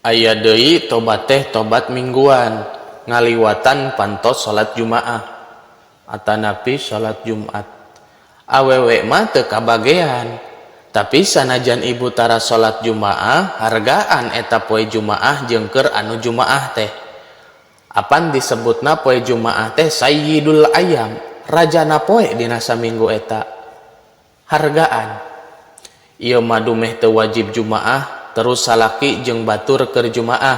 Aya deui tobat teh tobat mingguan, ngaliwatan pantos salat Jumaah atanapi salat Jumat. Awewe mah teu kabagean, tapi sanajan ibu tara salat Jumaah, hargaan eta poe Jumaah jeung keur anu Jumaah teh. Apan disebutna poe Jumaah teh sayyidul ayyam, rajana poe dina saminggu eta. Hargaan. Ieu mah dumeh teu wajib Jumaah, terus salaki jeung batur keur Jumaah.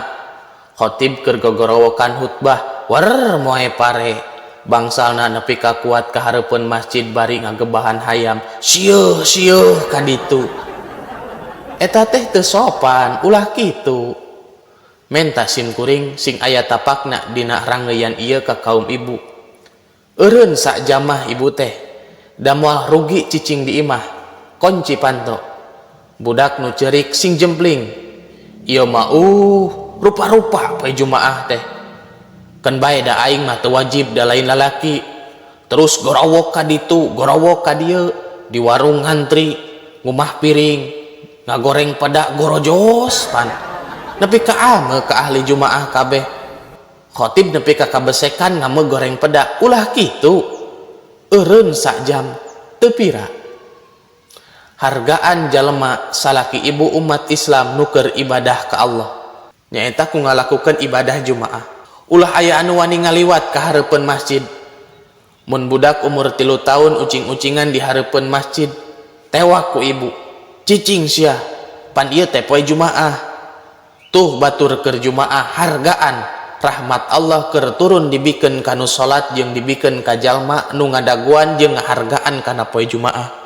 Khotib keur gogorowokan khutbah, wer moe pare. Bangsalna nepi ka kuat ka hareupeun masjid bari ngagebahan hayam, sieuh sieuh ka ditu. Eta teh teu sopan, ulah kitu. Menta sim kuring sing aya tapakna dina rangeuyan ieu ka kaum ibu. Eureun sajamah ibu teh, da moal rugi cicing di imah, kunci panto. Budak nu ceurik sing jempling. Ieu mah rupa-rupa poe Jumaah teh. Keun bae da aing mah teu wajib, da lain lalaki. Terus gorowok ka ditu, gorowok ka dieu, di warung ngantri, ngumah piring, ngagoreng peda gorojos pan. Nepi ka ame ka ahli Jumaah kabeh. Khotib nepi ka kabesekan ngame goreng peda, ulah kitu. Eureun sajam teu pira. Hargaan jalema salaki ibu umat Islam nu keur ibadah ka Allah. Nyaeta ku ngalakukeun ibadah Jumaah. Ulah aya anu wani ngaliwat ka hareupeun masjid. Mun budak umur 3 tahun ucing-ucingan di hareupeun masjid, tewak ku ibu. Cicing sia, pan ieu teh poe Jumaah. Tuh batur keur Jumaah, hargaan rahmat Allah keur turun dibikeun ka nu salat jeung dibikeun ka jalma nu ngadaguan jeung ngahargaan kana poe Jumaah.